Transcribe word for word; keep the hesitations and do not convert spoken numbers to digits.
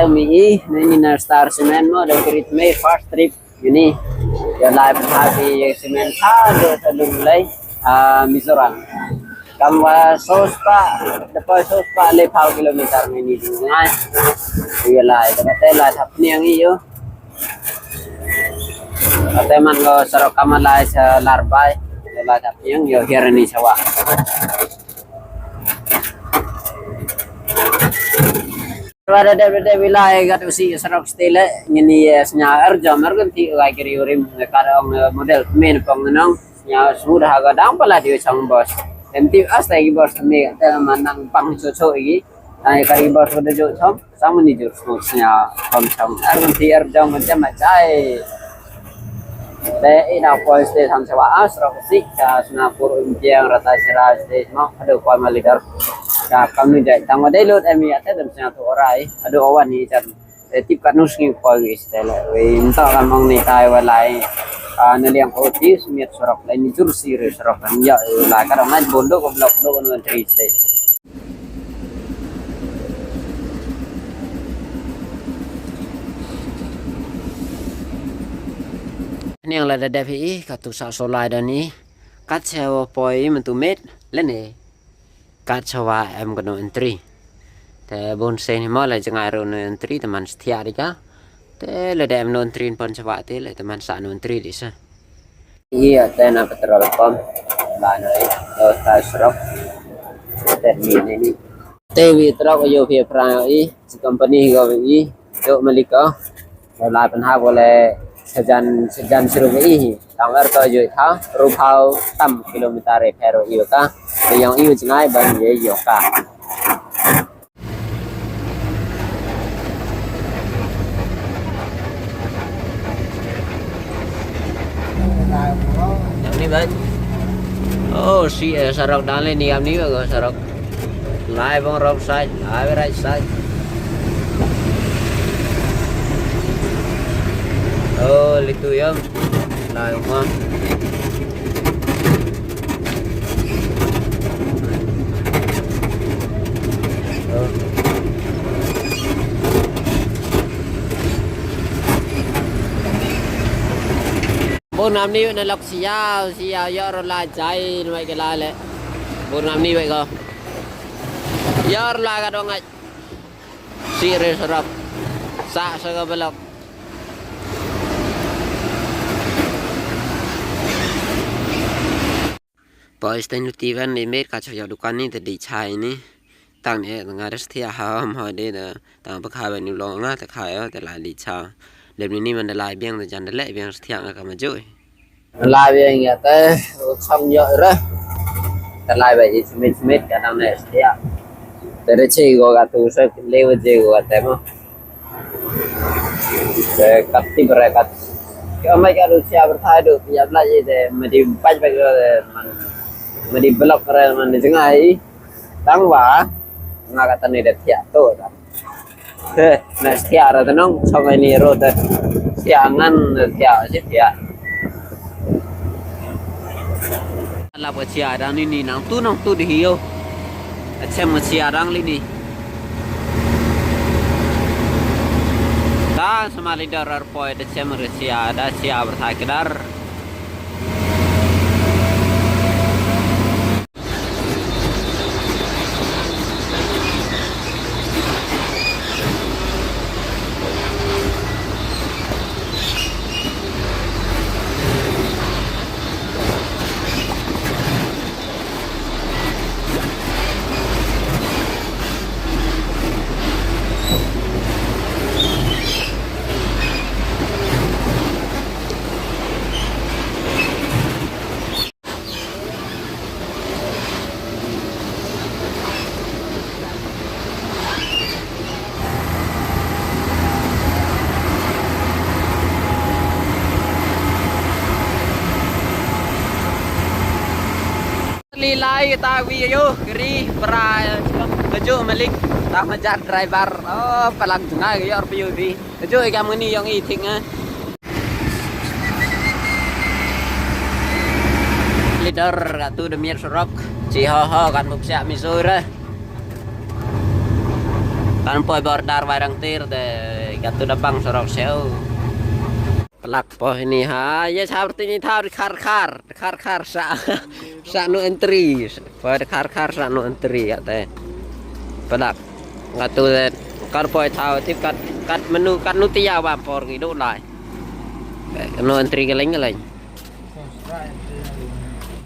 Mi i, ngi na Star Cement mo, da krit me first trip ini. Ïa lai pynhap ïa cement ha do ta lum lai, ah, Mizoram. Kam wa so spah, da poi so spah le phaw kilometer ngi ni du ngai. Ïa lai, da te lai thap niang i yo. Te man ko sarok kam lai sa Larbai, lai thap niang yo hiar ni sawa. Wa da dep dep ila e gat usi sarok stele ngini, eh, snya arjam argan ti wa kiri urim ka ong, eh, model men pong nong snya sudah ga dang pala dio chang bos. Em ti as tai bos me te manang pang cho cho gi. Ai kari bos da jo chom. Sang mani jur suk snya kom chang. Ar mani ar jong mani jam chai. Te ina poi stage ham chawa as rok si ka sna pur un piang rata sira stage mo. Aduh poi ma leader. Ka kam ni jai tang wa dei lut emi ate dem snya tu orai. Aduh awan ni jam. Te tip kat nus ngi poi gi stage le. Wi nta kan mong ni tai wa lai. Ah, na liang ko ti smiat sorok lai ni jur si re sorok kan ya lai ka dong nai bondo ko blok do ko no tri stage. Niang la da dep hi, ka tu sa so lai da ni. Kat sa wa poi myntu met, lene. Kat sa wa em ka no entry. Te bun sen hi mo la jngai ro no entry, te man sthia di ka. Te la da em no entry pon sa wa te, la te man sa no entry di sa. Iya, te na petrol pump. Ba na i, lo ta srok. Te ni ni ni. Te wi trok yo phi pra i, si company go i, yo malika. Lo la pen ha go le sejan, sejan srok i. Tang er to yo tha, ru phau tam kilometer e phero i ka. Te yang i jngai ban ye yo ka. Ni ban. Oh, si, eh, sarok dang le ni am ni ba sarok. Lai bong rok side, lai right side. Oh, litu yom. Lai ma. Bun ngam ni na lok sia, sia yo ro la jai na mai ke la le. Bun ngam ni wei ko. Yo ro la ka dong ai. Si re sarap. Sa sa ka belok. Poi stain luti van ni met ka chok ïa dukan ni te di chai ni. Tang ni nga res thia ha ma de da tang pa kha ban ni long nga te kha ïa te la di cha. Lem ni ni man da lai biang te jan da le biang thia nga ka ma joi. Lai biang ïa te chong ïa re. Te lai ba i smit smit ka dang ne thia. Te re chi go ka tu se le wa je go ka te mo. Te kat ti bre kat. Ka mai ka du sia ber thai du ya bla ye de ma di bai bai re man. Ma di blok re man di jngai. Tang wa nga ka tani de thia to da. Te na thia ra de nong chong ai ni ro de. Thia ngan thia si thia. Lap ka chia dang ni ni nang tu nang tu di hiu. Ka chem ka chia dang li ni. Da sama li dar ar poi da chem ka chia da chia berthai kedar. Li lai ta wi yo kri pra kaju malik ta majar driver. Oh, palang jngai yo pi yo di. Kaju ikam ngani yong i thik nga. Leader ka tu de miet sorok. Chi ho ho kan bup siap mi soi re. Kan poi border Bairangtir te, katu da bang sorok seu. Plak po ini ha, ya sabar tini thaw di khar khar, di khar khar sa, sa no entry, po di khar khar sa no entry ya te. Plak, katu te, kar poi thaw tip kat, kat menu, kat nu tia bam por ki do lai. No entry ke leng ke leng.